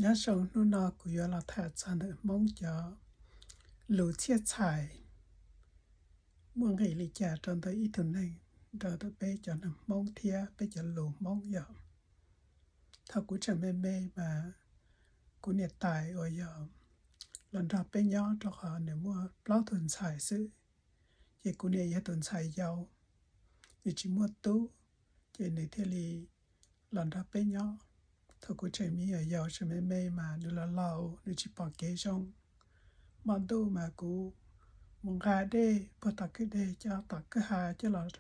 Nyob zoo, hnub no kuv yuav los tham txog ntawm Hmoob cov lus txhiaj txhais muaj nqis li cas rau ntawm ib tug neeg, rau ntawm peb cov neeg Hmoob thiab peb cov lus Hmoob yom. Thaum kuv tseem me me mas kuv niam tais uas yog los nrog peb nyob, rau qhov nws muaj plaub tug ntxhais xwb, ces kuv niam yog tus ntxhais yau, nws tsis muaj tub, ces nws thiaj li los nrog peb nyob. Thaum kuv tseem me nyuam yaus, tseem me me mas nws los laus, nws tsis pom kev zoo. Hmo ntuj mas kuv mus nqa dej puag tom kwj deg coj tom kwj ha coj los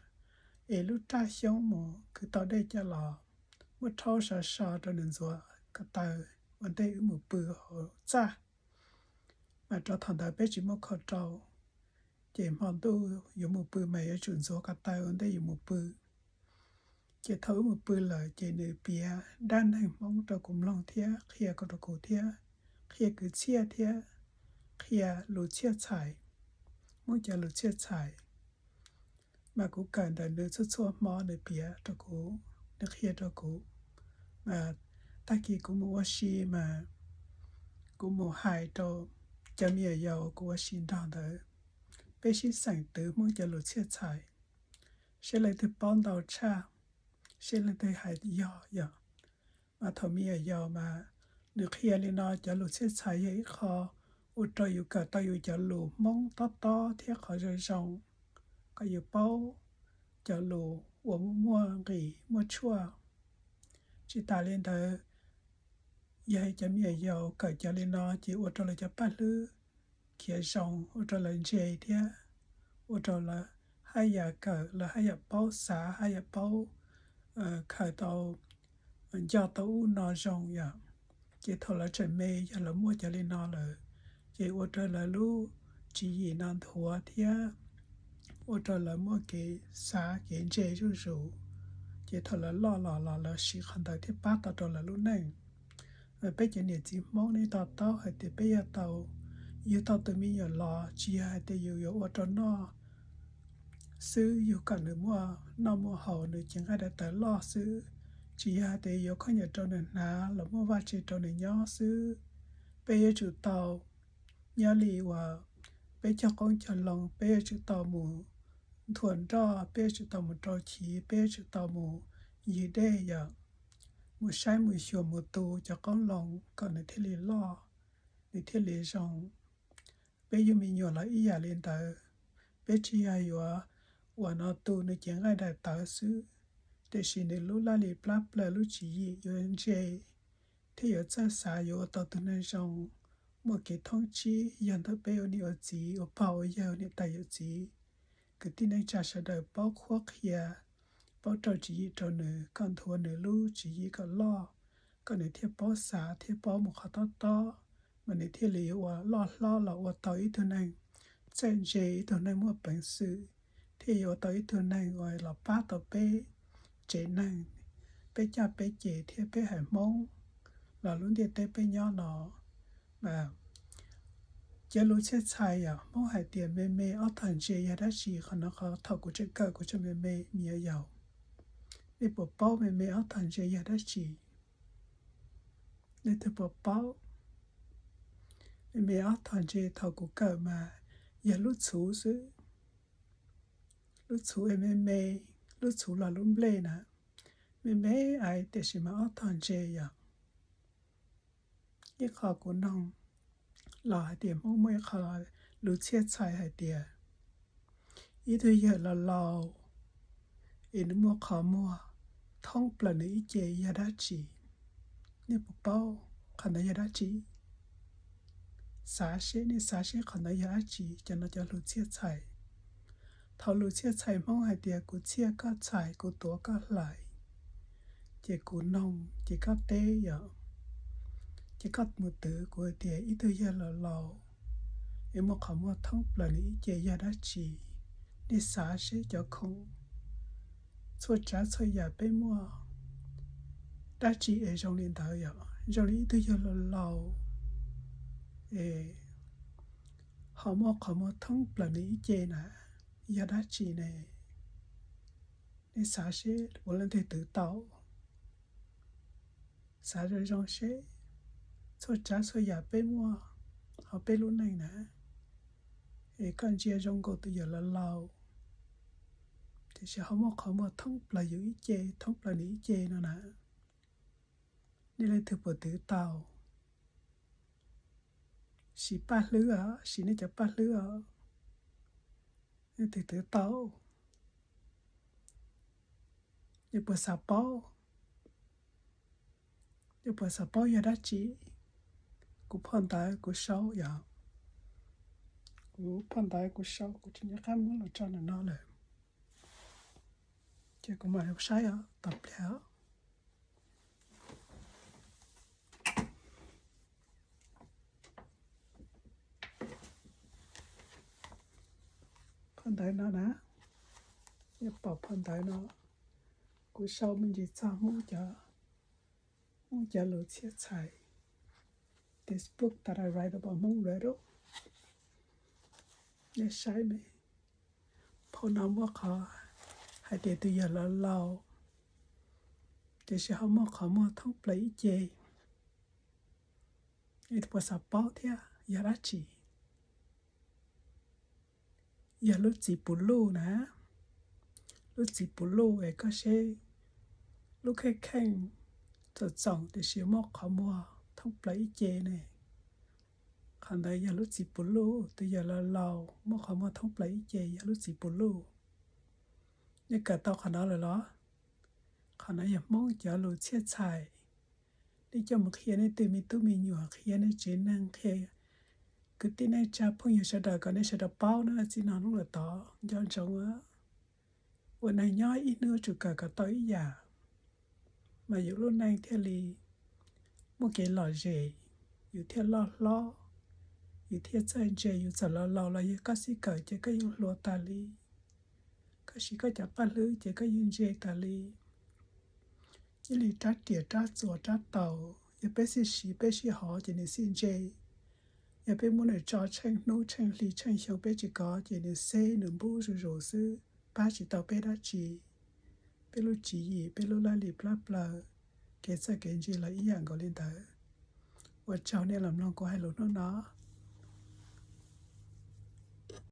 es lub raj xyoob mus kwv tau dej coj los muab rhaub so so rau nws ntxuav ko taw ua ntej wb mus pw hauv txaj. Mas rau thaum ntawd peb tsis muaj khau rau, ces hmo ntuj yuav mus pw mas yuav tsum ntxuav ko taw ua ntej yuav mus pw. Ces thaum wb mus pw lawm ces nws piav dab neeg Hmoob rau kuv mloog thiab qhia rau kuv thiab, qhia kwv txhiaj thiab qhia lus txhiaj txhais, Hmoob cov lus txhiaj txhais. Mas kuv kawm ntawm nws txhua txhua hmo nws piav rau kuv, nws qhia rau kuv. Mas tag kis kuv mus ua si mas kuv mus hais rau cov me nyuam yaus kuv ua si nrog ntawd, peb sib xeem twv Hmoob cov lus txhiaj txhais, seb leej twg paub ntau tshaj, seb leej twg hais yog yom. Mas thaum me nyuam yaus mas nws qhia li no, cov lus txhiaj txhais yog ib qho ua rau yus kawm tau yus cov lus Hmoob tob tob thiab qhov zoo zoo, kom yus paub cov lus uas muaj muaj nqis muaj tshuaj. Tsis tas li ntawd, yog cov me nyuam yaus kawm cov li no ces ua rau lawv cov paj hlwb khiav zoo, ua rau lawv ntse thiab ua rau lawv haj yam kawm, lawv haj yam paub xav, haj yam paub khaws tau, nco tau ub no zoo yom. Ces thaum lawv tseem me, yog lawv muaj cov li no lawm, ces ua rau lawv lub tswv yim no nthuav thiab ua rau lawv muaj kev xav kev ntse zuj zus. Ces thaum lawv loj los los lawv siv qhov ntawd thiaj pab tau rau lawv lub neej. Mas peb cov niam txiv Hmoob nej to taub hais tias peb yuav tau yug tau tus me nyuam los tsis yog hais tias yus yuav ua rau noj xwb, yus kom nws muaj noj muaj haus, nws cev nqaij daim tawv loj xwb, tsis yog hais tias yuav khaub ncaws rau nws hnav los muaj vaj tse rau nws nyob xwb. Peb yuav tsum tau nyob li uas peb cog qoob cog loo, peb yuav tsum tau mus nthuav nroj, peb yuav tsum tau mus rau chiv, peb yuav tsum tau mus ywg dej yom, mus saib mus xyuas mus tu cov qoob loo kom nws thiaj li loj, nws thiaj li zoo. Peb yug me nyuam los ib yam li ntawd, peb tsis yog yuav uas no tu nws cev nqaij daim tawv xwb, tiam sis nws lub laj lim plab plaws lub tswv yim yuav ntse thiab yuav txawj xav, yuav ua tau tus neeg zoo, muaj kev thoob tsib yog ntawm peb ua niam ua txiv, ua pog ua yawg, niam tais yawm txiv, kwv tij neej tsa sawv daws paub qhuab qhia, paub rau tswv yim rau nws, kom nthuav nws lub tswv yim kom loj, kom nws thiaj paub xav thiab paub mus qhov tob tob, mas nws thiaj li yuav ua loj hlob los ua tau ib tug neeg txawj ntse, ib tug neeg muaj peev xwm, thiaj yuav ua tau ib tug neeg uas los pab tau peb tsev neeg, peb caj peb ces thiab peb haiv Hmoob los lub ntiaj teb peb nyob no. Mas cov lus txhiaj txhais yom, Hmoob hais tias me me ob tog ntse yog dab tsi, qhov no qhov thaum kuv tseem kawm kuv tseem me me me nyuam yaus, nej puas paub me me ob tog ntse yog dab tsi? Nej twb puas paub? Me me ob tog ntse thaum kuv kawm mas yog lub txhuv xwb, lub txhuv es me me, lub txhuv los lub nplej na, me me ais tiam sis mas ob tog ntse yom. Ib qho kuv noog los hais tias Hmoob muaj ib qho lus txhiaj txhais hais tias ib tug yawg laus laus es nws muaj qhov muag thoob plaws nws ib ce yog dab tsi? Nej puas paub qhov ntawd yog dab tsi? Xav seb, nej xav seb qhov ntawd yog dab tsi, cov no cov lus txhiaj txhais. Thaum lus txhiaj txhais Hmoob hais tias kuv txhiaj koj txhais, kuv tuav koj hlais, ces kuv noog ces koj teb yom. Ces koj mus twv kuv hais tias ib tug yawg laus laus es muaj qhov muag thoob plaws nws ib ce yog dab tsi? Nej xav seb cov khoom txhua tsav txhua yam peb muaj, dab tsi es zoo li ntawd yom? Zoo li ib tug yawg laus laus es ho muaj qhov muag thoob plaws nws ib ce na, yog dab tsi ne? Nej xav seb puas leej twg twv tau. Xav zoo zoo seb. txhua tsav txhua yam peb muaj hauv peb lub neej na. Es koj ntsia zoo nkaus tus yawm laus laus, tiam sis ho muaj qhov muag thoob plaws yus ib ce, thoob plaws nws ib ce no na. Nej leej twg puas twv tau? Siv paj hlwb os, siv nej cov paj hlwb os, nej twv twv tau. Nej puas xav paub? Nej puas xav paub yog dab tsi? Kuv phau ntawv kuv sau yom, kuv phau ntawv kuv sau, kuv tsis nco qab muab los tso ntawm no lawm. Ces kuv mam saib os, tos pliag os. Phau ntawv no na, nej pom phau ntawv no, kuv sau me ntsis txog Hmoob cov, Hmoob cov lus txhiaj txhais, this book that I write about Hmong riddle. Nej saib me, phau no muaj qhov hais tias tus yawm laus laus, tiam sis ho muaj qhov muag thoob plaws ib ce. Nej puas xav paub thiab yog dab tsi? Yog lub txiv puv luj na. Lub txiv puv luj es koj seb, lub kheej kheej txoom txoom tiam sis muaj qhov muag thoob plaws ib ce ne. Qhov ntawd yog lub txiv puv luj, tus yawm laus laus muaj qhov muag thoob plaws ib ce yog lub txiv puv luj. Nej kawm tau qhov no lawm los? Qhov no yog Hmoob cov lus txhiaj txhais. Nej coj mus qhia nej tej me tub me nyuam, qhia nej tsev neeg, qhia kwv tij neej tsa phooj ywg sawv daws kom nej sawv daws paub na. Txij no hnub lawm tod nco ntsoov, ua neeg nyob ib hnub yuav tsum kawm kom tau ib yam, mas yus lub neej thiaj li muaj kev lom zem, yus thiaj loj hlob, yus thiaj txawj ntse. Yus txawm laus laus los yog koj xij kawm ces koj yeej hluas tas li, koj siv koj cov paj hlwb ces koj yeej ntse tas li. Ib li rab riam, rab txuas, rab taus, yog peb xij siv, peb sij hov ces nws xij ntse. Yog peb muab nws tso tsheej hnub tsheej hli tsheej xyoo peb tsis kov ces nws xeb nws npub zuj zus xwb, pab tsis tau peb dab tsi. Peb lub tswv yim, peb lub laj lim plab plaws, kev txawj kev ntse los ib yam nkaus li ntawd. Ua tsaug nej los mloog kuv hais lus hnub no.